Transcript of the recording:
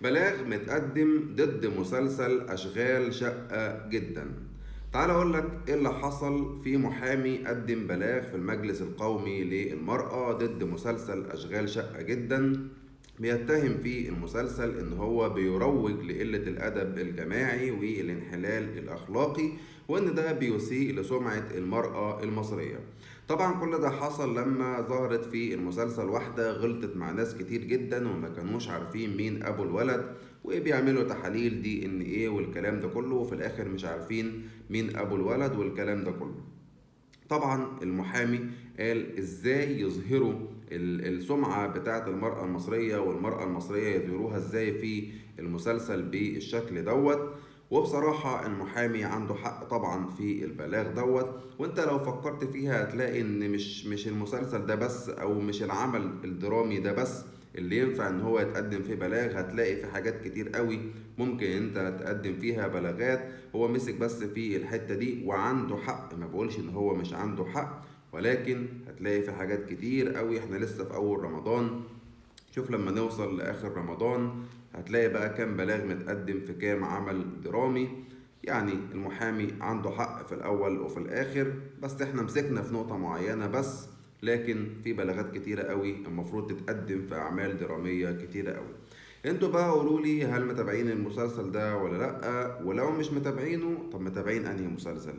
بلاغ متقدم ضد مسلسل أشغال شقة جدا. تعال أقول لك إيه اللي حصل. في محامي قدم بلاغ في المجلس القومي للمرأة ضد مسلسل أشغال شقة جدا، بيتهم في المسلسل إن هو بيروج لقلة الأدب الجماعي والانحلال الأخلاقي، وإن ده بيسيء لسمعة المرأة المصرية. طبعا كل ده حصل لما ظهرت في المسلسل واحدة غلطت مع ناس كتير جدا وما كانوش عارفين مين أبو الولد، وبيعملوا تحاليل دي ان ايه والكلام ده كله، وفي الاخر مش عارفين مين ابو الولد والكلام ده كله. طبعا المحامي قال ازاي يظهروا السمعة بتاعة المرأة المصرية، والمرأة المصرية يظهروها ازاي في المسلسل بالشكل دوت. وبصراحة المحامي عنده حق طبعا في البلاغ دوت. وانت لو فكرت فيها هتلاقي ان مش المسلسل ده بس، او مش العمل الدرامي ده بس اللي ينفع ان هو يتقدم فيه بلاغ. هتلاقي في حاجات كتير قوي ممكن انت تقدم فيها بلاغات. هو مسك بس في الحتة دي وعنده حق، ما بقولش ان هو مش عنده حق، ولكن هتلاقي في حاجات كتير قوي. احنا لسه في اول رمضان، شوف لما نوصل لاخر رمضان هتلاقي بقى كام بلاغ متقدم في كام عمل درامي. المحامي عنده حق في الاول وفي الاخر، بس احنا مسكنا في نقطة معينة بس، لكن في بلاغات كتيرة قوي المفروض تتقدم في اعمال درامية كتيرة قوي. انتوا بقى قولوا لي، هل متابعين المسلسل ده ولا لأ؟ ولو مش متابعينه، طب متابعين انهي مسلسل؟